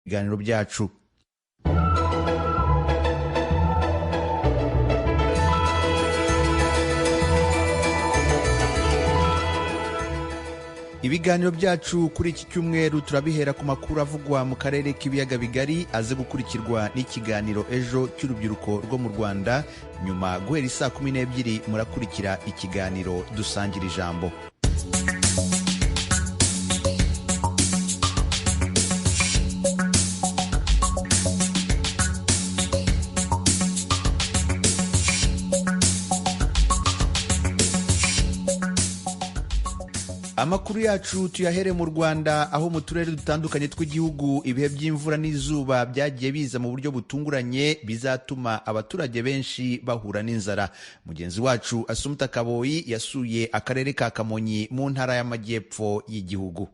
Biganiro byacu. Ibiganiro byacu kuri iki cyumweru turabihera ku makuru avugwa mu karere k'ibiyaga bigari, aze gukurikirwa n'ikiganiro Ejo cy'urubyiruko rwo mu Rwanda. Nyuma guhera isaa 12 murakurikira ikiganiro Dusangira Ijambo. Amakuru yacu tuyahere mu Rwanda, aho mu turere dutandukanye tw'igihugu ibihe by'imvura n'izuba byagiye biza mu buryo butunguranye bizatuma abaturage benshi bahura n'inzara. Mugenzi wacu Asumta Kaboyi yasuye akarere ka Kamonyi mu ntara y'Amajyepfo y'igihugu.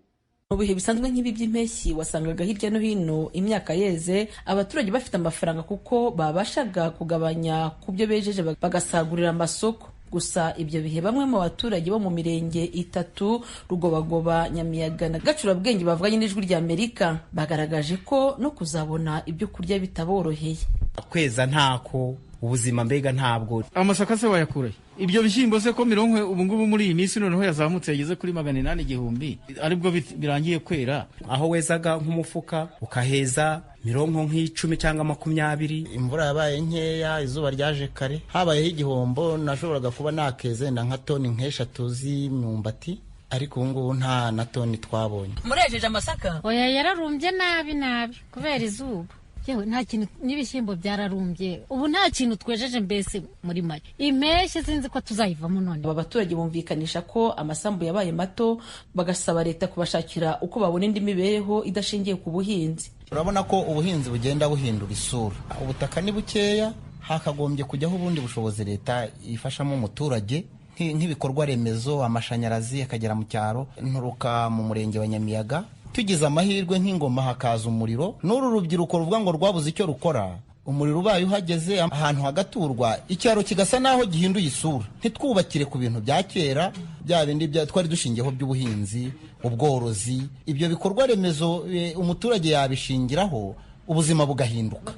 Mu bihe bisanzwe nk'ibi by'impeshyi wasangaga hirya no hino imyaka yeze, abaturage bafite amafaranga kuko babashaga kugabanya ku byo bejeje bagasagurira amasoko. Gusa ibyo bihe bamwe mu baturage bo mu mirenge itatu Rugobagoba, Nyamiyaga na Gacurabwenge bavuganye n'Ijwi rya Amerika bagaragaje ko no kuzabona ibyo kurya bitaboroheye. Kweza ntako ubuzima mbega ntabwo. Amasaka se wayakurahe? Ibyo bishyimbo se ko mironko ubu ngubu muri iyi minsi noneho yazamutse yageze kuri 800 igihumbi, aribwo birangiye kwera. Aho wezaga nk'umufuka ukaheza mironko nk'icumi cyangwa 20. Imvura yabaye nkeya, izuba ryaje kare, habayeho igihombo. Nashoboraga kuba nakeze na nka toni nk'eshatu z'imyumbati, ariko ubu ngubu nta na toni twabonye. Murejeje amasaka? Oya, yararumbye nabi nabi kubera izuba. Yewe nta kintu, n'ibishyimbo byararumbye, ubu nta kintu twejeje mbese muri make. Impeshyi sinzi ko tuzayivamo none. Aba baturage bumvikanisha ko amasambu yabaye mato, bagasaba leta kubashakira uko babona indi mibereho idashingiye ku buhinzi. Urabona ko ubuhinzi bugenda buhindura isura, ubutaka ni bukeya, hakagombye kujyaho ubundi bushobozi leta ifashamo umuturage nk'ibikorwa remezo, amashanyarazi akagera mu cyaro. Nturuka mu murenge wa Nyamiyaga, tugize amahirwe nk'ingoma hakaza umuriro, n'uru rubyiruko ruvuga ngo rwabuze icyo rukora, umuriro ubaye uhageze ahantu hagaturwa, icyaro kigasa naho gihinduye isura. Ntitwubakire ku bintu bya kera, bya bindi twari dushingiyeho by'ubuhinzi, ubworozi. Ibyo bikorwa remezo umuturage yabishingiraho ubuzima bugahinduka,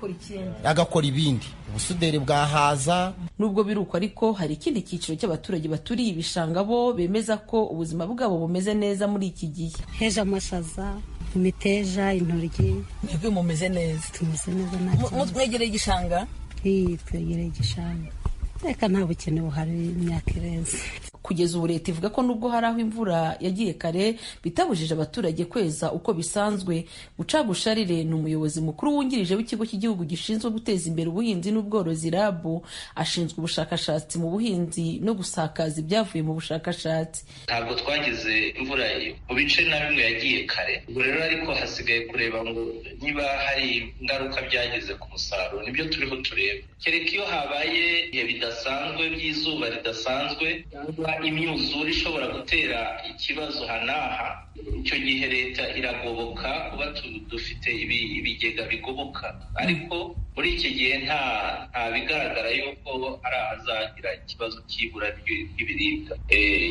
agakora ibindi, ubusuderi bwahaza. Nubwo biruko ariko hari ikindi cyiciro cy'abaturage baturiye ibishanga bo bemeza ko ubuzima bwabo bumeze neza muri iki gihe. Heje amashaza, imiteja, intoryi. Mwebwe mumeze neza? Tumeze neza nta kibazo. Mwegereye igishanga? Twegereye igishanga. Reka nta bukene buhari, imyaka irenze. Kugeza ubu leta ivuga ko nubwo hari aho imvura yagiye kare bitabujije abaturage kweza uko bisanzwe. Bucagusharire ni umuyobozi mukuru wungirije w'ikigo cy'igihugu gishinzwe guteza imbere ubuhinzi n'ubworozi RAB, ashinzwe ubushakashatsi mu buhinzi no gusakaza ibyavuye mu bushakashatsi. Ntabwo twagize imvura mu bice na bimwe yagiye kare, ubwo rero ariko hasigaye kureba ngo niba hari ingaruka byagize ku musaruro, nibyo turiho tureba. Kereka iyo habaye ibihe bidasanzwe by'izuba ridasanzwe cyangwa imyuzure ishobora gutera ikibazo hanaha, icyo gihe leta iragoboka kuba dufite ibigega bigoboka, ariko muri iki gihe nta bigaragara yuko hari ahazagira ikibazo cy'ibura ry'ibiribwa.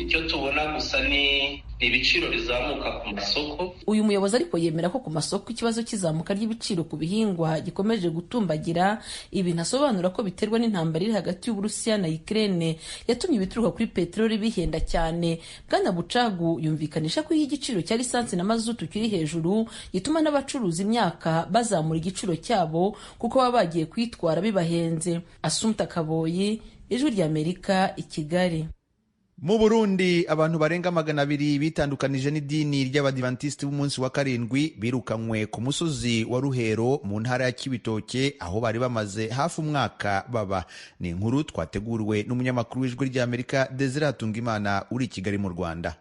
Icyo tubona gusa ni ibiciro bizamuka ku masoko. Uyu muyobozi ariko yemera ko ku masoko ikibazo cy'izamuka ry'ibiciro ku bihingwa gikomeje gutumbagira, ibintu asobanura ko biterwa n'intambara iri hagati y'Uburusiya na Ukraine yatumye ibituruka kuri peteroli bihenda cyane. Bwana Bucagu yumvikanisha ko iyo igiciro cya lisansi na mazutu kiri hejuru gituma n'abacuruza imyaka bazamura igiciro cyabo kuko baba bagiye kwitwara bibahenze. Asumta Kaboyi, Ijwi ry'Amerika, i Kigali. Mu Burundi abantu barenga 200 bitandukanije n'idini ry'Abadivantisiti b'umunsi wa karindwi birukanywe ku musozi wa Ruhero mu ntara ya Kibitoke, aho bari bamaze hafi umwaka baba. Ni inkuru twateguriwe n'umunyamakuru w'Ijwi ry'Amerika Desire Hatungimana uri i Kigali mu Rwanda.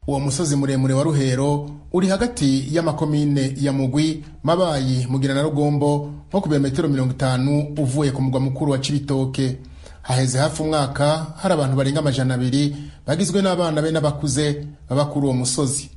Uwo musozi muremure wa Ruhero uri hagati y'amakomine ya Mugwi, Mabayi, Mugina na Rugombo, nko ku birometero 50 uvuye ku mugwa mukuru wa Cibitoke. Haheze hafi umwaka hari abantu barenga 200 bagizwe n'abana be n'abakuze baba kuri uwo musozi.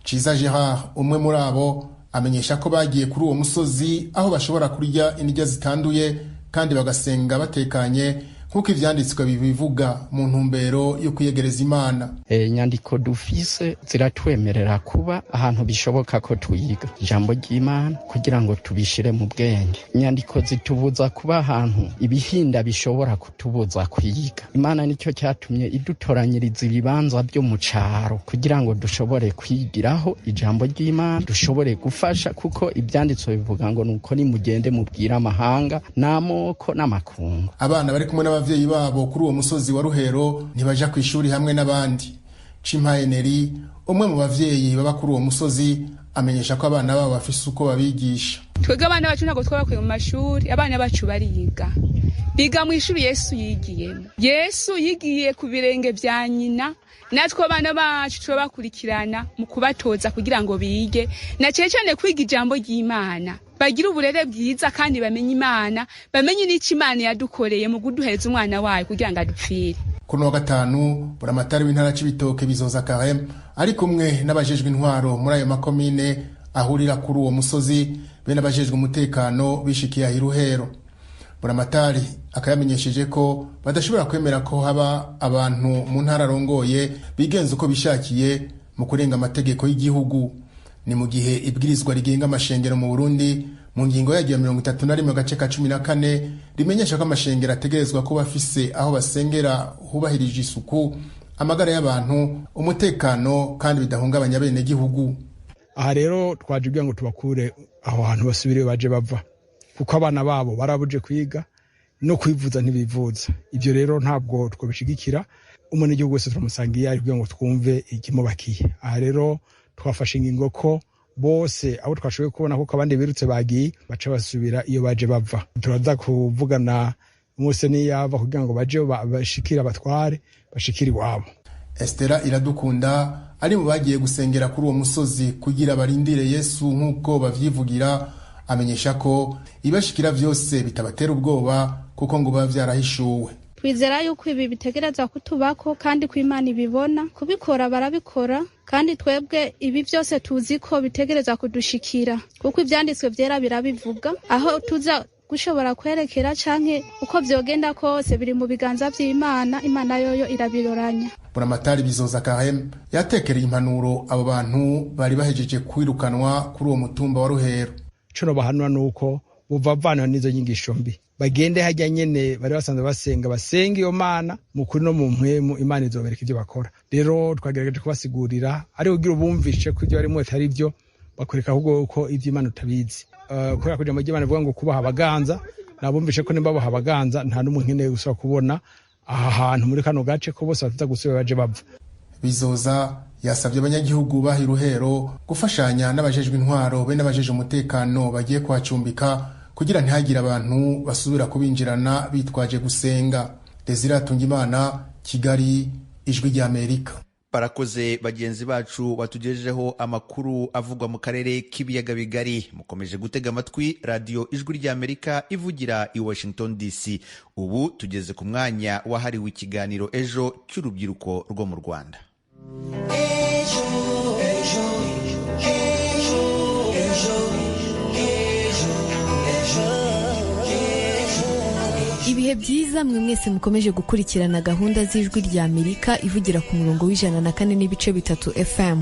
Ciza Gerard, umwe muri abo, amenyesha ko bagiye kuri uwo musozi aho bashobora kurya indya zitanduye kandi bagasenga batekanye, nk'uko ivyanditswe bibivuga mu ntumbero yo kwiyegereza Imana. Inyandiko dufise ziratwemerera kuba ahantu bishoboka ko twiga ijambo ry'Imana kugira ngo tubishire mu bwenge. Inyandiko zitubuza kuba ahantu ibihinda bishobora kutubuza kwiga Imana. Nicyo cyatumye idutoranyiriza ibibanza byo mu caro kugira ngo dushobore kwigiraho ijambo ry'Imana, dushobore gufasha, kuko ibyanditswe bivuga ngo nuko nimugende mubwire amahanga n'amoko n'amakungu. Abana bari kumwe n'abavyeyi babo kuri uwo musozi wa Ruhero ntibaja ku ishuri hamwe n'abandi. Chimpayeneri, umwe mu bavyeyi baba kuri uwo musozi, amenyesha ko abana babo bafise uko babigisha. Twebwe abana bacu ntabwo twabakuye mu mashuri, abana bacu bariga, biga mu ishuri Yesu yigiyemo. Yesu yigiye ku birenge vya nyina, natwe abana bacu turabakurikirana mu kubatoza kugira ngo bige, na cyane cyane kwiga ijambo ry'Imana, bagire uburere bwiza kandi bamenye Imana, bamenye n'icyo Imana yadukoreye mu kuduhereza umwana wayo kugira ngo adupfire. Kuri wa gatanu, buramatari w'intara c'Ibitoke Bizoza Karem ari kumwe n'abajejwe intwaro muri ayo makomine ahurira kuri uwo musozi be n'abajejwe umutekano bishikiye aho Iruhero. Buramatari akayamenyesheje ko badashobora kwemera ko haba abantu mu ntara arongoye bigenza uko bishakiye mu kurenga amategeko y'igihugu. Ni mu gihe ibwirizwa rigenga amashengero mu Burundi mu ngingo yaryo ya 31 agace ka 14 rimenyesha ko amashengero ategerezwa kuba afise aho basengera hubahirije isuku, amagara y'abantu, umutekano kandi bidahungabanya abenegihugu. Aha rero twaje kugira ngo tubakure aho hantu basubire baje bava, kuko abana babo barabuje kwiga no kwivuza ntibivuza. Ibyo rero ntabwo twabishigikira. Umunyagihugu wese turamusangiye ari kugira ngo twumve ikimubakiye. Aha rero twafashe ingingo ko bose abo twashoboye kubona, kuko abandi birutse bagiye, baca basubira iyo baje bava. Turaza kuvugana mwese niyava kugira ngo baje bashikire abatware, bashikire iwabo. Estera Iradukunda ari mu bagiye gusengera kuri uwo musozi kugira barindire Yesu nk'uko bavyivugira, amenyesha ko ibashikira vyose bitabatera ubwoba kuko ngo biba vyarahishuwe. Twizera yuko ibi bitegerezwa kutubako kandi ko Imana ibibona, kubikora barabikora, kandi twebwe ibi byose tuzi ko bitegerezwa kudushikira kuko ivyanditswe vyera birabivuga. Aho tuza gushobora kwerekera canke uko vyogenda kose biri mu biganza vy'Imana, Imana yoyo irabiroranya. Buramatari Bizoza Karem yatekereye impanuro abo bantu bari bahejeje kwirukanwa kuri uwo mutumba wa Ruhero. Ico bahanura nuko buvavana n'izo nyigisho mbi, bagende hajya nyene bari basanzwe basenga, basenga iyo Mana mu kuri no mu mpwemu, Imana izobereka ivyo bakora. Rero twagerageje kubasigurira ari kugira ubumvishe ko ivyo barimwo atari vyo, bakwereka ahubwo ko ivyo Imana utabizi. Kubera ko ijambo ry'Imana rivuga ngo kubaha abaganza, nabumvishe ko nimba baha abaganza nta n'umwe nkeneye gusubira kubona aha hantu muri kano gace, ko bose bataza gusubira baje bava. Bizoza yasabye abanyagihugu baha Iruhero gufashanya n'abajejwe intwaro be n'abajejwe umutekano bagiye kuhacumbika kugira ntihagire abantu basubira kubinjirana bitwaje gusenga. Desire Hatungimana, Kigali, Ijwi ry'Amerika. Barakoze bagenzi bacu batugejejeho amakuru avugwa mu karere k'ibiyaga bigari. Mukomeje gutega amatwi radiyo Ijwi ry'Amerika ivugira i Washington DC. Ubu tugeze ku mwanya wahariwe ikiganiro Ejo cy'urubyiruko rwo mu Rwanda. Ibihe byiza mwe mwese mukomeje gukurikirana gahunda z'Ijwi rya Amerika ivugira ku murongo w'104.3 FM.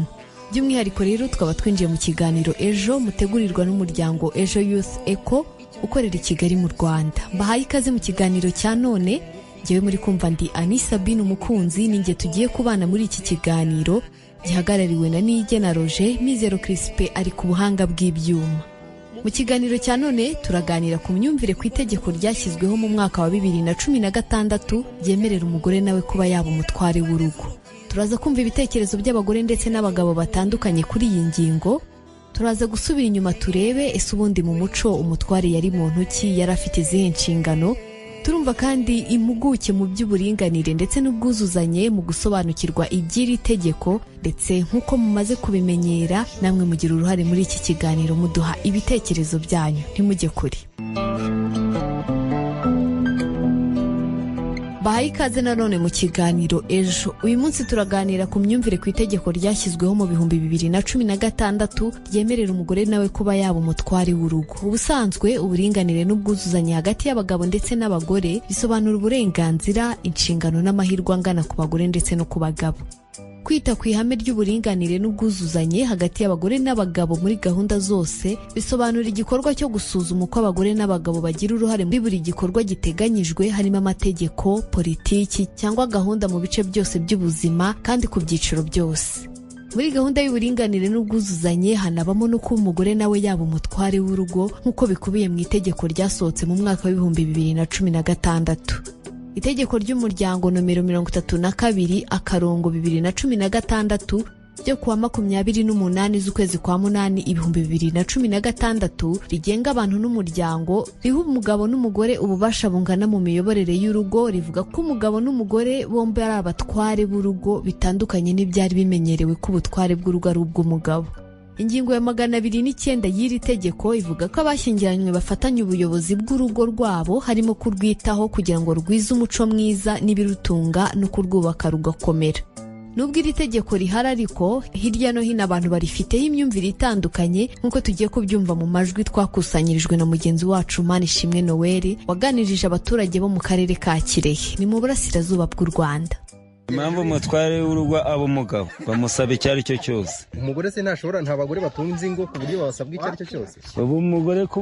By'umwihariko rero tukaba twinjiye mu kiganiro Ejo mutegurirwa n'umuryango Ejo Youth Eco ukorera i Kigali mu Rwanda. Mbahaye ikaze mu kiganiro cya none. Njyewe muri kumva ndi Ani Sabine Umukunzi, ninjye tugiye kubana muri iki kiganiro gihagarariwe na Niyigena Roger. Mizero Crispe ari ku buhanga bw'ibyuma. Mu kiganiro cya none turaganira ku myumvire ku itegeko ryashyizweho mu mwaka wa 2016 ryemerera umugore nawe kuba yaba umutware w'urugo. Turaza kumva ibitekerezo by'abagore ndetse n'abagabo batandukanye kuri iyi ngingo. Turaza gusubira inyuma turebe ese ubundi mu muco umutware yari muntu ki, yari afite izihe nshingano. Turumva kandi impuguke mu by'uburinganire ndetse n'ubwuzuzanye mu gusobanukirwa iby'iri tegeko, ndetse nk'uko mumaze kubimenyera namwe mugira uruhare muri iki kiganiro muduha ibitekerezo byanyu, ntimujye kure. Bahaye ikaze nanone mu kiganiro ejo. Uyu munsi turaganira ku myumvire ku itegeko ryashyizweho mu 2016 ryemerera umugore nawe kuba yaba umutware w'urugo. Ubusanzwe uburinganire n'ubwuzuzanye hagati y'abagabo ndetse n'abagore bisobanura uburenganzira, inshingano n'amahirwe angana ku bagore ndetse no ku bagabo. Kwita ku ihame ry'uburinganire n'ubwuzuzanye hagati y'abagore n'abagabo muri gahunda zose bisobanura igikorwa cyo gusuzuma uko abagore n'abagabo bagira uruhare muri buri gikorwa giteganyijwe, harimo amategeko, politiki cyangwa gahunda mu bice byose by'ubuzima kandi ku byiciro byose. Muri gahunda y'uburinganire n'ubwuzuzanye hanabamo no kuba umugore nawe yaba umutware w'urugo nk'uko bikubiye mu itegeko ryasohotse mu mwaka wa 2016. Itegeko ry'umuryango nomero 32/2016 ryo kuwa 28 z'ukwezi kwa munani 2016 rigenga abantu n'umuryango, riha umugabo n'umugore ububasha bungana mu miyoborere y'urugo. Rivuga ko umugabo n'umugore bombi ari abatware b'urugo, bitandukanye n'ibyari bimenyerewe ko ubutware bw'urugo ari ubw'umugabo. Ingingo ya 209 y'iri tegeko ivuga ko abashyingiranywe bafatanya ubuyobozi bw'urugo rwabo, harimo kurwitaho kugira ngo rwize umuco mwiza n'ibirutunga no kurwubaka rugakomera. Nubwo iri tegeko rihari ariko, hirya no hino abantu barifiteho imyumvire itandukanye, nk'uko tugiye kubyumva mu majwi twakusanyirijwe na mugenzi wacu Manishimwe Noel, waganirije abaturage bo mu karere ka Kirehe, ni mu burasirazuba bw'u Rwanda. Impamvu umutware w'urugo aba umugabo, bamusaba icyo ari cyo cyose. Umugore se ntashobora? Nta bagore batunze ingo ku buryo babasabwa icyo ari cyo cyose? Ubu umugore ku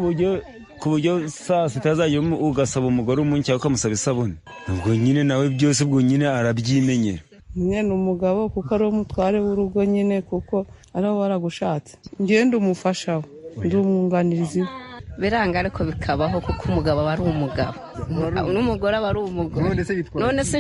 buryo saa sita azajya ugasaba umugore umunsi cyangwa ukamusaba isabune, ubwo nyine nawe byose ubwo nyine arabyimenyera. Nyine ni umugabo kuko ari umutware w'urugo nyine, kuko ari we waragushatse. Ngende umufasha we, ndi umwunganizi we. Biranga ariko bikabaho, kuko umugabo aba ari umugabo n'umugore aba ari umugore. None se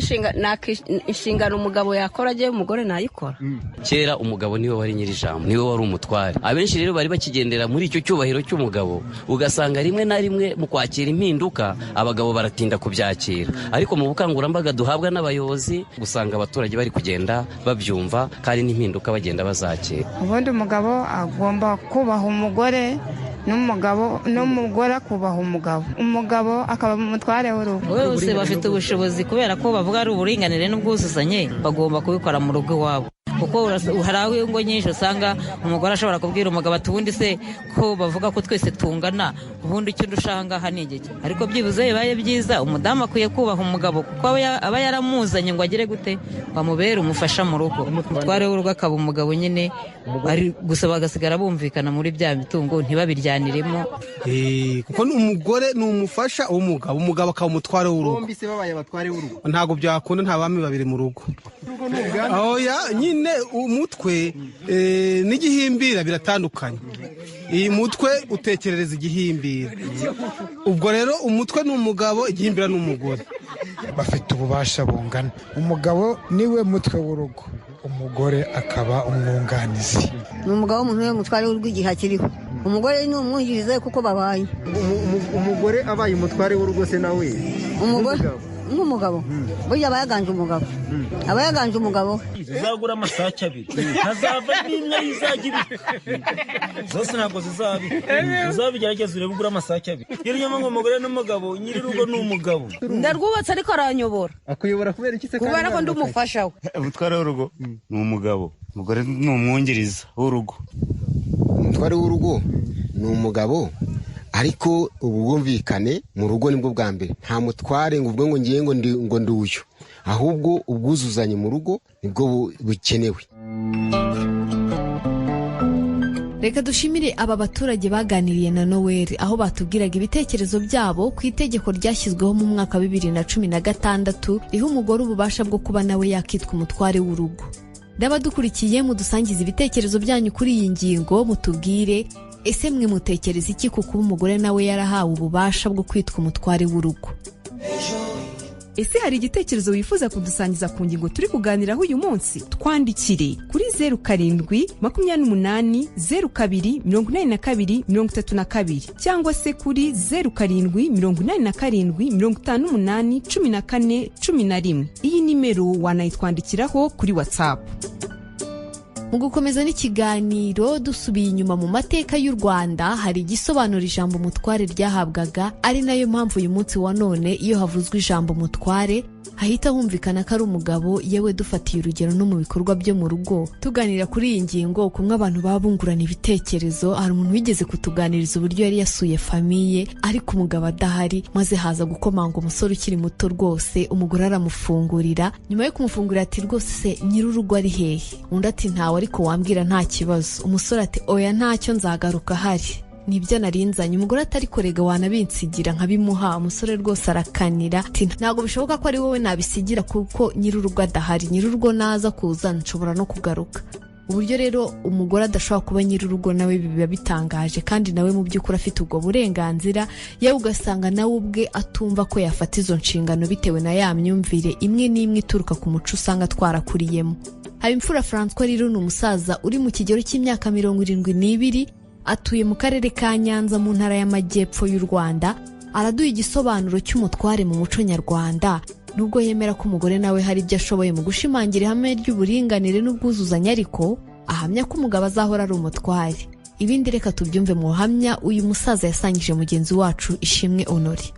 inshingano umugabo yakora agiye umugore nayikora? Kera umugabo niwe wari nyir'ijambo, niwe wari umutware. Abenshi rero bari bakigendera muri icyo cyubahiro cy'umugabo, ugasanga rimwe na rimwe mu kwakira impinduka abagabo baratinda kubyakira. Ariko mu bukangurambaga duhabwa n'abayobozi, usanga abaturage bari kugenda babyumva kandi n'impinduka bagenda bazakira. Ubundi umugabo agomba kubaha umugore, n'umugabo n'umugore akubaha umugabo, umugabo akaba umutware w'urugo. Bose bafite ubushobozi, kubera ko bavuga ari uburinganire n'ubwuzuzanye, bagomba kubikora mu rugo iwabo, kuko hari aho ingo nyinshi usanga umugore ashobora kubwira umugabo ati: "Ubundi se ko bavuga ko twese tungana, ubundi icyo ndusha ngaha ni igiki?" Ariko byibuze bibaye byiza umudamu akwiye kubaha umugabo, kuko aba yaramuzanye ngo agere gute, ngo amubere umufasha mu rugo. Umutware w'urugo akaba umugabo nyine, gusa bagasigara bumvikana muri bya mitungo, ntibabiryaniremo. Kuko umugore ni umufasha w'umugabo, umugabo akaba umutware w'urugo. Bombi se babaye abatware w'urugo? Ntabwo byakunda, nta bami babiri mu rugo. Oya nyine, umutwe n'igihimbira biratandukanye. Iyi mutwe utekerereza igihimbira, ubwo rero umutwe ni umugabo, igihimbira ni umugore. Bafite ububasha bungana. Umugabo niwe mutwe w'urugo, umugore akaba umwunganizi. Ni umugabo w'umuntu we mutware w'urugo igihe akiriho, umugore ni umwungirize kuko babaye. Umugore abaye umutware w'urugo se nawe? Umugore nk'umugabo burya aba yaganje umugabo, aba yaganje umugabo we. Uzagura amasake abiri, hazava n'imwe izajya ibika, zose ntabwo zizabika. Uzabigerageza urebe, ugura amasake abiri. Iyo ngo umugore n'umugabo, nyir'urugo ni umugabo. Ndarwubatse ariko aranyobora. Akuyobora kubera iki se? Kubera ko ndi umufasha we. Umutware w'urugo ni umugabo, umugore ni umwungiriza w'urugo. Umutware w'urugo ni umugabo, ariko ubwumvikane mu rugo nibwo bwa mbere. Nta mutware ngo uvuge ngo ngiye ngo ndi uyu, ahubwo ubwuzuzanye mu rugo nibwo bukenewe. Reka dushimire aba baturage baganiriye na Noel, aho batubwiraga ibitekerezo byabo ku itegeko ryashyizweho mu mwaka wa 2016 riha umugore ububasha bwo kuba nawe yakitwa umutware w'urugo. N'abadukurikiye, mudusangiza ibitekerezo byanyu kuri iyi ngingo, mutubwire: ese mwe mutekereza iki ku kuba umugore nawe yarahawe ububasha bwo kwitwa umutware w'urugo? Ese hari igitekerezo wifuza kudusangiza ku ngingo turi kuganiraho uyu munsi? Twandikire kuri 0728028232 cyangwa se kuri 0787581411. Iyi nimero wanayitwandikiraho kuri WhatsApp. Mu gukomeza n'ikiganiro, dusubiye inyuma mu mateka y'u Rwanda, hari igisobanura ijambo umutware ryahabwaga, ari nayo mpamvu uyu munsi wa none iyo havuzwe ijambo umutware Hahita humvikana ko ari umugabo. Yewe, dufatiye urugero no mu bikorwa byo mu rugo, tuganira kuri iyi ngingo kumwe abantu baba bungurana ibitekerezo, hari umuntu wigeze kutuganiriza uburyo yari yasuye famille ariko umugabo adahari, maze haza gukomanga umusore ukiri muto rwose, umugore aramufungurira. Nyuma yo kumufungurira ati: "Rwose se nyir'urugo ari hehe?" Undi ati: "Ntawe, ariko wambwira nta kibazo." Umusore ati: "Oya, ntacyo, nzagaruka ahari, nibyo narinzanye." Umugore atari kurega, wanabinsigira nkabimuha. Umusore rwose arakanira ati: "Ntabwo bishoboka ko ari wowe nabisigira kuko nyir'urugo adahari. Nyir'urugo naza kuza nshobora no kugaruka." Uburyo rero umugore adashobora kuba nyir'urugo nawe biba bitangaje, kandi nawe mu by'ukuri afite ubwo burenganzira. Yewe, ugasanga nawe ubwe atumva ko yafata izo nshingano bitewe na ya myumvire imwe n'imwe ituruka ku muco usanga twarakuriyemo. Habimfura Francois rero ni umusaza uri mu kigero cy'imyaka 72, atuye mu karere ka Nyanza mu ntara y'Amajyepfo y'u Rwanda. Araduha igisobanuro cy'umutware mu muco nyarwanda. Nubwo yemera ko umugore nawe hari ibyo ashoboye mu gushimangira ihame ry'uburinganire n'ubwuzuzanye, ariko ahamya ko umugabo azahora ari umutware. Ibindi reka tubyumve mu buhamya uyu musaza yasangije mugenzi wacu Ishimwe Honore.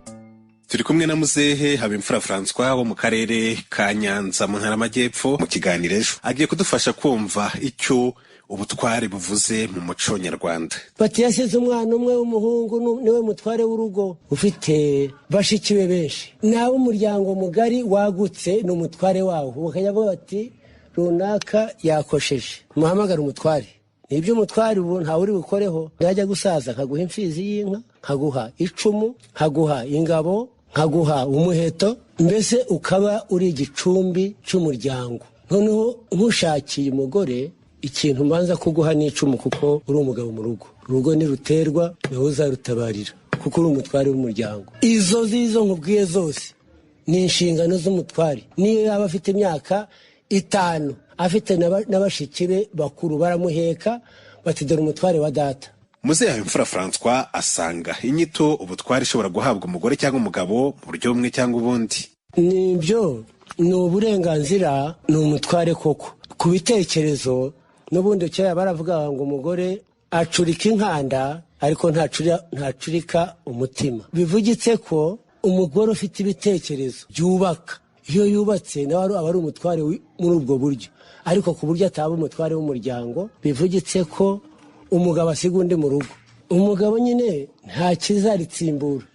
Turi kumwe na muzehe Habimfura Francois wo mu karere ka Nyanza mu ntara y'Amajyepfo. Mu kiganiro Ejo agiye kudufasha kumva icyo ubutware buvuze mu muco nyarwanda. Bati yasize umwana umwe w'umuhungu, niwe mutware w'urugo. Ufite bashiki be benshi nawe, umuryango mugari wagutse, ni umutware wawo. Bakajya bavuga bati: "Runaka yakosheje, muhamagare umutware." Nibyo, umutware ubu ntawe uri bukoreho. Najya gusaza nkaguha imfizi y'inka, nkaguha icumu, nkaguha ingabo, nkaguha umuheto, mbese ukaba uri igicumbi cy'umuryango. Noneho nkushakiye umugore, ikintu mbanza kuguha n'icumu, kuko uri umugabo mu rugo. Urugo niruterwa niwe uzarutabarira, kuko uri umutware w'umuryango. Izo zizo nkubwiye zose ni inshingano z'umutware. Niyo yaba afite imyaka 5, afite na bashiki be bakuru, baramuheka bati: "Dore umutware wa data." Muzehe Habimfura Francois asanga inyito ubutware ishobora guhabwa umugore cyangwa umugabo mu buryo bumwe cyangwa ubundi. Nibyo, ni uburenganzira, ni umutware koko ku bitekerezo. N'ubundi kera baravuga ngo umugore acurika inkanda ariko ntacurika umutima. Bivugitse ko umugore ufite ibitekerezo byubaka, iyo yubatse nawe aba ari umutware muri ubwo buryo, ariko ku buryo ataba umutware w'umuryango. Bivugitse ko umugabo asiga undi mu rugo. Umugabo nyine nta kizaritsimbura,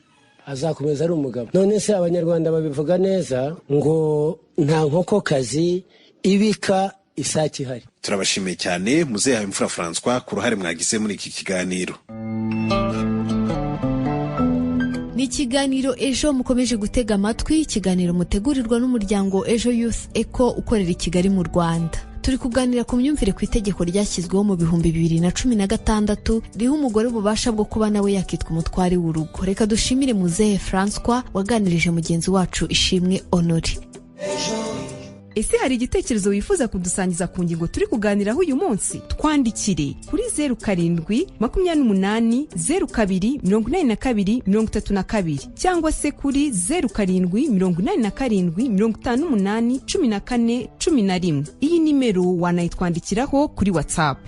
azakomeza ari umugabo. None se Abanyarwanda babivuga neza ngo nta nkokokazi ibika isake ihari. Turabashimiye cyane muzehe Habimfura Francois ku ruhare mwagize muri iki kiganiro. Ni ikiganiro Ejo mukomeje gutega amatwi, ikiganiro mutegurirwa n'umuryango Ejo Youth Eco ukorera i Kigali mu Rwanda. Turi kuganira ku myumvire ku itegeko ryashyizweho mu 2016 riha umugore ububasha bwo kuba nawe yakitwa umutware w'urugo. Reka dushimire muzehe Francois waganirije mugenzi wacu Ishimwe Honore. Ese hari igitekerezo wifuza kudusangiza ku ngingo turi kuganiraho uyu munsi? Twandikire kuri 0728028232 cyangwa se kuri 0787581411. Iyi nimero wanayitwandikiraho kuri WhatsApp.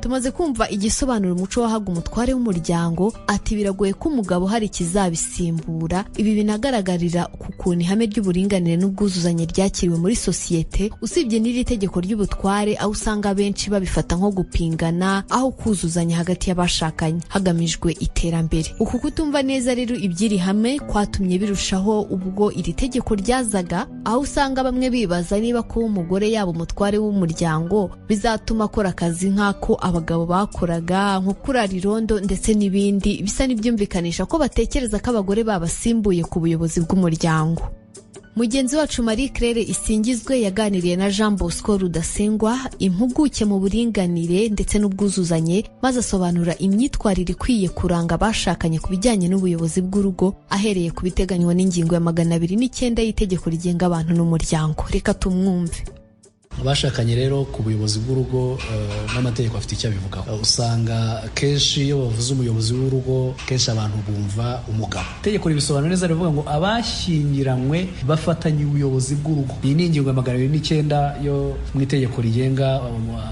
Tumaze kumva igisobanuro umuco wahaga umutware w'umuryango, ati biragoye ko umugabo hari ikizabisimbura. Ibi binagaragarira ku kuntu ihame ry'uburinganire n'ubwuzuzanye ryakiriwe muri sosiyete, usibye n'iri tegeko ry'ubutware, aho usanga abenshi babifata nko gupingana aho kuzuzanya hagati y'abashakanye hagamijwe iterambere. Uku kutumva neza rero iby'iri hame kwatumye birushaho ubwo iri tegeko ryazaga, aho usanga bamwe bibaza niba kuba umugore yaba umutware w'umuryango bizatuma akora akazi nk'ako abagabo bakoraga, nko kurara irondo ndetse n'ibindi bisa n'ibyumvikanisha ko batekereza ko abagore babasimbuye ku buyobozi bw'umuryango. Mugenzi wacu Marie Claire Isingizwe yaganiriye na Jean Bosco Rudasingwa, impuguke mu buringanire ndetse n'ubwuzuzanye, maze asobanura imyitwarire ikwiye kuranga abashakanye ku bijyanye n'ubuyobozi bw'urugo, ahereye ku biteganywa n'ingingo ya 209 y'itegeko rigenga abantu n'umuryango. Reka tumwumve. Abashakanye rero ku buyobozi bw'urugo, n'amategeko afite icyo abivugaho. Usanga kenshi iyo bavuze umuyobozi w'urugo, kenshi abantu bumva umugabo. Itegeko ribisobanura neza, rivuga ngo abashyingiranywe bafatanye ubuyobozi bw'urugo. Iyi ni ingingo ya 209 yo mu itegeko rigenga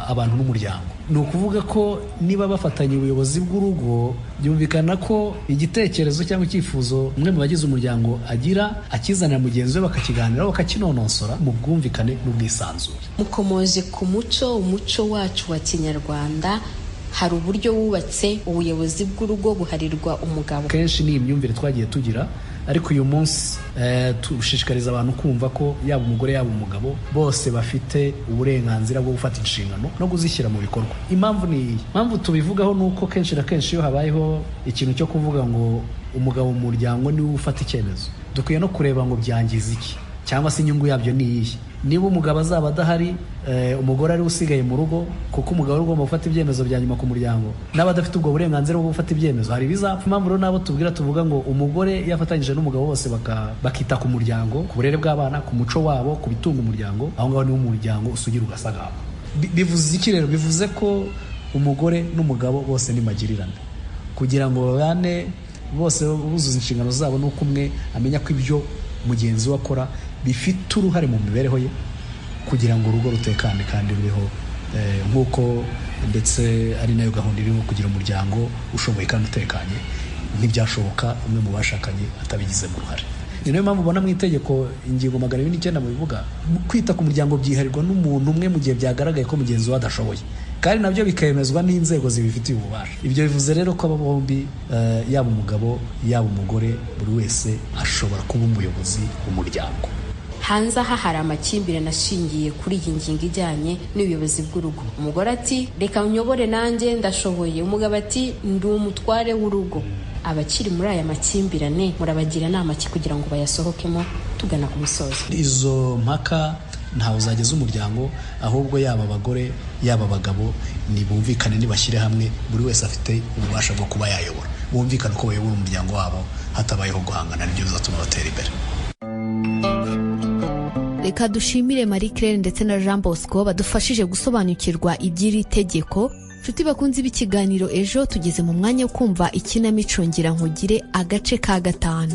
abantu n'umuryango. Ni ukuvuga ko niba bafatanye ubuyobozi bw'urugo, byumvikana ko igitekerezo cyangwa icyifuzo umwe mu bagize umuryango agira akizanira mugenzi we, bakakiganiraho, bakakinonosora mu bwumvikane n'ubwisanzure. Mukomoje ku muco, umuco wacu wa kinyarwanda hari uburyo wubatse ubuyobozi bw'urugo buharirwa umugabo. Kenshi ni imyumvire twagiye tugira, ariko uyu munsi dushishikariza abantu kumva ko yaba umugore yaba umugabo bose bafite uburenganzira bwo gufata inshingano no kuzishyira mu bikorwa. Impamvu ni iyi, impamvu tubivugaho ni uko kenshi na kenshi iyo habayeho ikintu cyo kuvuga ngo umugabo mu muryango niwe ufata icyemezo, dukwiye no kureba ngo byangiza iki cyangwa se inyungu yabyo ni iyihe. Niba umugabo azaba adahari, umugore ari usigaye mu rugo, kuko umugabo ari ugomba gufata ibyemezo bya nyuma ku muryango, n'abadafite ubwo burenganzira bwo gufata ibyemezo hari ibizapfa. Impamvu rero nabo tubwira tuvuga ngo umugore yafatanyije n'umugabo bose bakita ku muryango, ku burere bw'abana, ku muco wabo, ku bitunga umuryango, aho ngaho niwo umuryango usugira ugasagamba. Bivuze iki rero? Bivuze ko umugore n'umugabo bose ni magirirane, kugira ngo babane bose buzuza inshingano zabo, n'uko umwe amenya ko ibyo mugenzi we akora bifite uruhare mu mibereho ye, kugira ngo urugo rutekane kandi rubeho, nk'uko ndetse ari nayo gahunda iriho, kugira umuryango ushoboye kandi utekanye. Ntibyashoboka umwe mu bashakanye atabigizemo uruhare. Ni nayo mpamvu ubona mu itegeko ingingo 209 mu bivuga kwita ku muryango byiharirwa n'umuntu umwe mu gihe byagaragaye ko mugenzi we adashoboye, kandi nabyo bikemezwa n'inzego zibifitiye ububasha. Ibyo bivuze rero ko aba bombi, yaba umugabo yaba umugore, buri wese ashobora kuba umuyobozi w'umuryango. Hanze aha hari amakimbirane ashingiye kuri iyi ngingo ijyanye n'ubuyobozi bw'urugo. Umugore ati reka nyobore nanjye ndashoboye, umugabo ati ndi umutware w'urugo. Abakiri muri aya makimbirane murabagira inama ki kugira ngo bayasohokemo tugana ku musozo? Izo mpaka ntawe uzageza umuryango, ahubwo yaba abagore yaba abagabo nibumvikane, nibashyire hamwe, buri wese afite ububasha bwo kuba yayobora, bumvikane uko bayobora umuryango wabo hatabayeho guhangana, nibyo bizatuma batera imbere. Reka dushimire Marie Claire ndetse na Jean Bosco badufashije gusobanukirwa iby'iri tegeko. Nshuti bakunzi b'ikiganiro ejo, tugeze mu mwanya wo kumva ikinamico ngira nkugire agace ka 5.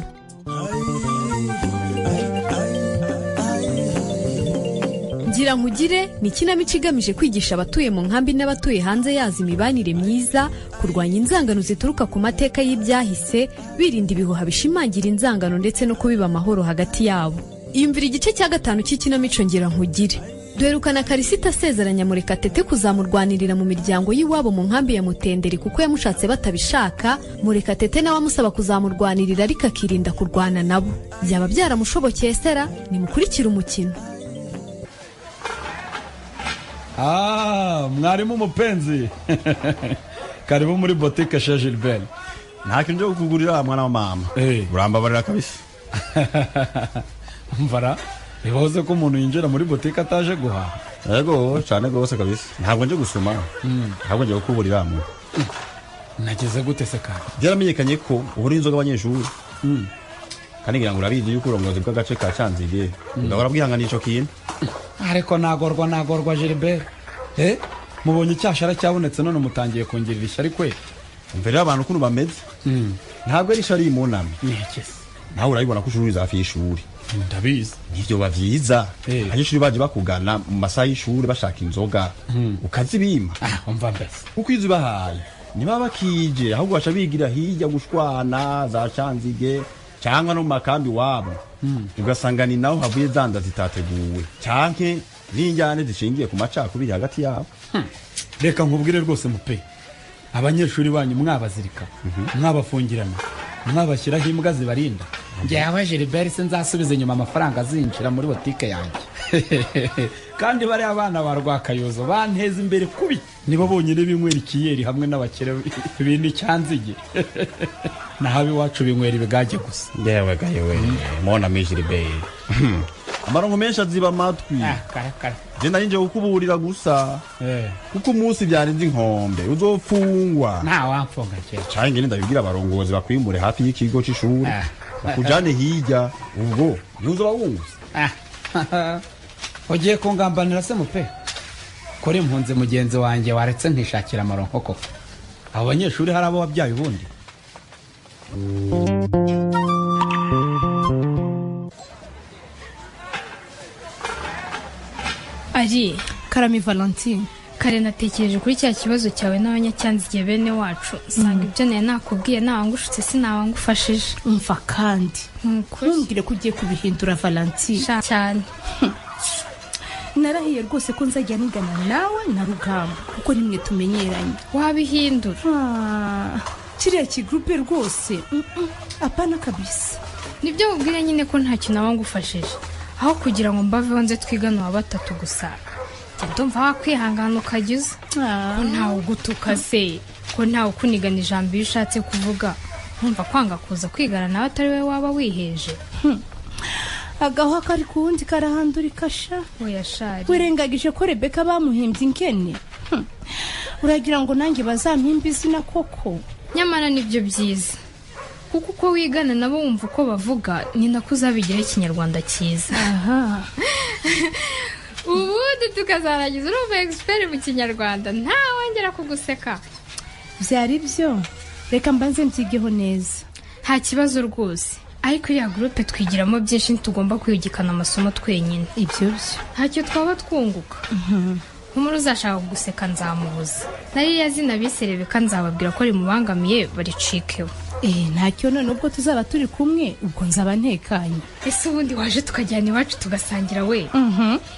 Ngira nkugire ni ikinamico igamije kwigisha abatuye mu nkambi n'abatuye hanze yazo imibanire myiza, kurwanya inzangano zituruka ku mateka y'ibyahise, birinda ibihuha bishimangira inzangano ndetse no kubiba amahoro hagati yabo. Iyumvira igice cya 5 cy'ikinamico ngira nkugire. Duherukana Karisita asezeranya Murekatete kuzamurwanirira mu miryango y'iwabo mu nkambi ya Mutenderi kuko yamushatse batabishaka. Murekatete nawe amusaba kuzamurwanirira ariko akirinda kurwana nabo. Byaba byaramushobokeye sera? Nimukurikire umukino. Mwarimu mupenzi karibu muri boutique chez Gilbert. Nta kintu cyo kukugurira mwana wa mama. Urambabarira kabisa. Mvara bibaze ko umuntu yinjira muri boutique ataje guhaha. Yego cyane gose kabisa. Ntabwo nje gusoma. Ntabwo nje kukuburira mu. Nageze gute se kandi? Byaramenyekanye ko ubura inzoga abanyeshuri. Kandi ngira ngo urabizi yuko urongozi bw'agace ka Cyanzige. Ndahora bwihanganisha kintu. Ariko nagorwa Gilbert. Mubonye icyashara cyabonetse none mutangiye kongera ishyari kwe. Umvira abantu ukuntu bameze. Ntabwo ari ishari imunami. Nihekese. Nawe urabibona ko ushuri hafi y'ishuri. Ndabizi. Nivyo bavyiza. Abanyeshuri baje bakugana mu masaha y'ishuri bashaka inzoga. Ukazibima. Umva mbese. Kuko izo bahaye niba bakije ahubwo baca bigira hirya gushwana za Cyanzige cyangwa no mu makambi wabo. Ugasanga ni naho havuye zanda zitateguwe cyanke n'injyane zishingiye ku macakubiri hagati yabo. Reka nkubwire rwose mupe, abanyeshuri banyu mwabazirika, mwabafungirana, mwabashyiraho imbwa zibarinda. Njyewe Gilbert sinzasubiza inyuma amafaranga azinjira muri botike yanjye. Kandi bari abana ba Rwakayozo banteza imbere kubi, nibo bonyine binywera ikiyeri hamwe n'abakire bindi Cyanzige. Naho iwacu binywera ibigage gusa. Yewe gayewe mona mi Gilbert, amarongo menshi aziba amatwi. Je nari nje kukuburira gusa kuko umunsi byarenze inkombe uzofungwa. Nta wamfunga je. Cyangwa ngene ndabibwira abarongozi bakwimure hafi y'ikigo c'ishuri bakujane hirya, ubwo ntuzoba wunguze. Ugiye kungambanira se mupe? Kuri impunzi mugenzi wanjye waretse nkishakira amaronko koko. Abo banyeshuri hari abo wabyaye ubundi? Ari Karami Valentine. Kare natekereje kuri cya kibazo cyawe n'abanyacyanzigiye bene wacu, nsanga ibyo nari nakubwiye nawangushutse sinawangufashije. Umva kandi ntumbwire ko ugiye kubihindura, Valentine. Cyane. Narahiye rwose ko nzajya nigana nawe na Rugamba, kuko nimwe tumenyeranye. Wabihindura. Kiriya kigurupe rwose, apana kabisa. Nibyo mubwire nyine ko ntacyo nawangufashije, aho kugira ngo mbaveho nze twigane wa batatu gusa. Ndumva wakwihangana ukajya uza, ko ntawe ugutuka se, ko ntawe ukunigana ijambo iyo ushatse kuvuga. Nkumva kwanga kuza kwigana nawe atari we waba wiheje. Agahwa kari ku wundi karahandurika sha. Oya shari. Wirengagije ko Rebeka bamuhimbye inkene? Uragira ngo nanjye bazampimbe izina koko? Nyamara nibyo byiza, kuko uko wigana nabo wumva uko bavuga, ni nako uzabigiraho ikinyarwanda cyiza. Ubundi tukazarangiza urumva egisiperi mu kinyarwanda, ntawongera kuguseka. Byari byo, reka mbanze mbyigeho neza. Nta kibazo rwose, ariko iriya gurupe twigiramo byinshi, ntitugomba kwiyugikana amasomo twenyine. Ibyo byo ntacyo twaba twunguka. Nk'umuntu uzashaka guseka nzamubuza, na ririya zina bise Rebeka nzababwira ko rimubangamiye baricikeho. Ntacyo, none ubwo tuzaba turi kumwe ubwo nzaba ntekanye. Ese ubundi waje tukajyana iwacu tugasangira we?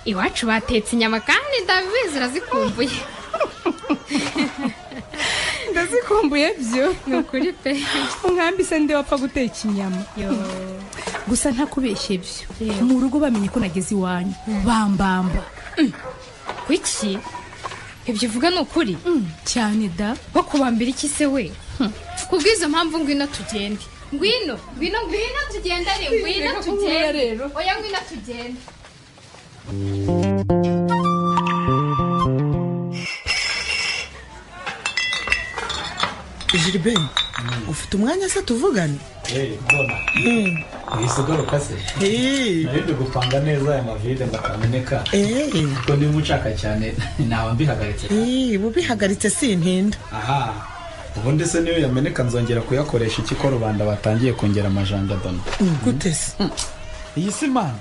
Iwacu batetse inyama kandi ndabizi urazikumbuye. Ndazikumbuye byo. Ni ukuri pe. Umwambi se nde wapfa guteka inyama? Gusa ntakubeshye byo, mu rugo bamenye ko nageze iwanyu bambamba. Kuki ibyo uvuga ni ukuri? Cyane da. Bakubambira iki se we? Kubw'izo mpamvu ngwino tugende. Ngwino, ngwino, ngwino tugende, ari ngwino tugende. Oya ngwino tugende. Gilbert, ufite umwanya se tuvugane? Mbona uhise se? Nari ndi gupanga neza aya mavide ngo atameneka, kuko ndimo nshaka cyane naba mbihagaritse. Ubihagaritse sintinda. Aha, ubundi se niyo yameneka nzongera kuyakoresha iki ko rubanda batangiye kongera amajanja dona? Gute se? Iyi si mana,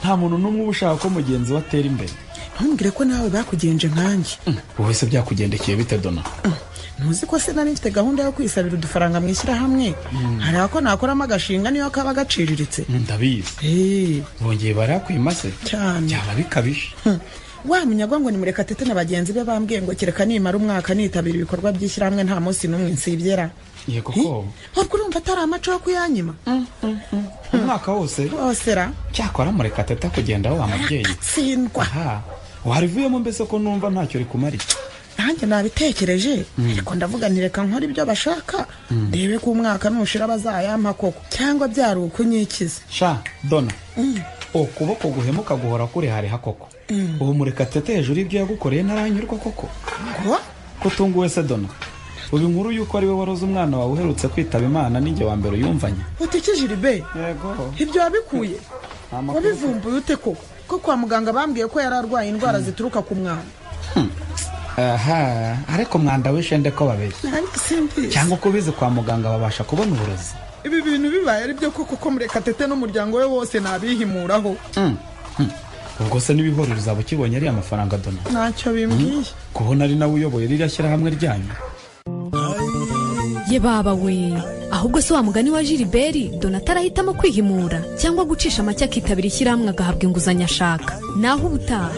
nta muntu n'umwe uba ushaka ko mugenzi we atera imbere. Ntumbwire ko nawe bakugenje nkanjye. Wowe se byakugendekeye bite dona? Ntuzi ko se nari mfite gahunda yo kwisabira udufaranga mu ishyirahamwe, hari ako nakoramo agashinga niyo kaba gaciriritse. Ndabizi. Bongeye barakwima se? Cyane. Byaba bikabije. Wa munyagwa ngo ni Murekatete na bagenzi be bambwiye ngo kereka nimara umwaka nitabira ibikorwa by'ishyirahamwe nta munsi n'umwe nsibyera. Yego ko. Ubwo urumva atari amaco yo kuyanyima? Umwaka wose? Wose ra. Cyakora Murekatete kugenda wa mubyeyi. Tsindwa. Warivuyemo mbese ko numva ntacyo rikumariye? Nanjye nabitekereje, ariko ndavuga nti reka nkora ibyo bashaka, ndebe ko umwaka nushira bazayampa koko, cyangwa byari ukunyikiza. Sha dona, ukuboko guhemuka guhora kurehareha koko. Ubu Murekatete hejuru y'ibyo yagukoreye ntaranyurwa koko. Kutunguwe se dona? Ubu inkuru y'uko ari we waroze umwana wawe uherutse kwitaba Imana ninjye wa mbere uyumvanye. Utikije Gilbert? Yego. Ibyo wabikuye? Wabivumbuye ute koko? Ko kwa muganga bambwiye ko yari arwaye indwara zituruka ku mwanda. Aha, ariko mwanda wishende ko babeshya. Cyangwa uko bize kwa muganga babasha kubona uburozi. Ibi bintu bibaye ari byo koko ko Murekatete n'umuryango we wose nabihimuraho. Ubwo se n'ibihorero uzaba ukibonye ari amafaranga dona? Ntacyo bimbwiye. Kubona ari nawe uyoboye ririya shyirahamwe ryanyu. Ye baba we, ahubwo se wa mugani wa Gilbert, Donata arahitamo kwihimura cyangwa gucisha make akitabira ishyirahamwe agahabwa inguzanyo ashaka. Naho ubutaha.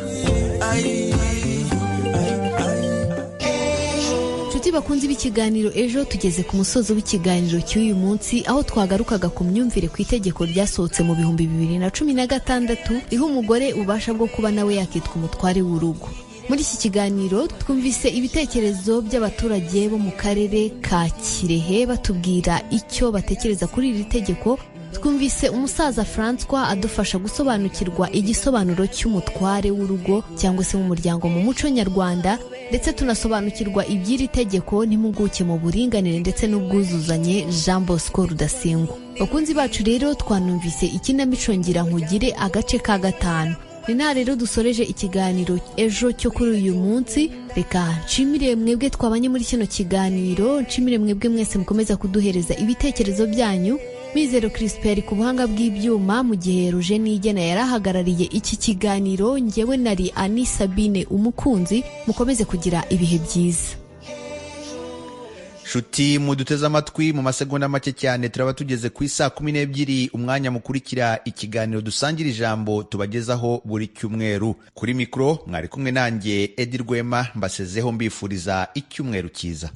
Inshuti bakunze b'ikiganiro ejo, tugeze ku musozo w'ikiganiro cy'uyu munsi, aho twagarukaga ku myumvire ku itegeko ryasohotse mu 2016 riha umugore ububasha bwo kuba nawe yakitwa umutware w'urugo. Muri iki kiganiro twumvise ibitekerezo by'abaturage bo mu karere ka Kirehe batubwira icyo batekereza kuri iri tegeko. Twumvise umusaza François adufasha gusobanukirwa igisobanuro cy'umutware w'urugo cyangwa se w'umuryango mu muco nyarwanda, ndetse tunasobanukirwa iby'iri tegeko n'impuguke mu buringanire ndetse n'ubwuzuzanye Jean Bosco Rudasingwa. Bakunzi bacu rero, twanumvise ikinamico ngira nkugire agace ka 5. Ni nta rero dusoreje ikiganiro ejo cyo kuri uyu munsi. Reka nshimire mwebwe twabanye muri kino kiganiro, nshimire mwebwe mwese mukomeza kuduhereza ibitekerezo byanyu. Mizero Crispin ku buhanga bw'ibyuma, mu gihe Roger Nigena yari ahagarariye iki kiganiro, ngewe nari Ani Sabine Umukunzi. Mukomeze kugira ibihe byiza. Shuti muduteze amatwi, mu masegonda make cyane turaba tugeze ku isaa 12, umwanya mukurikira ikiganiro Dusangira Ijambo tubagezaho buri cyumweru. Kuri mikoro mwari kumwe nanjye Edi Rwema, mbasezeho mbifuriza icyumweru cyiza.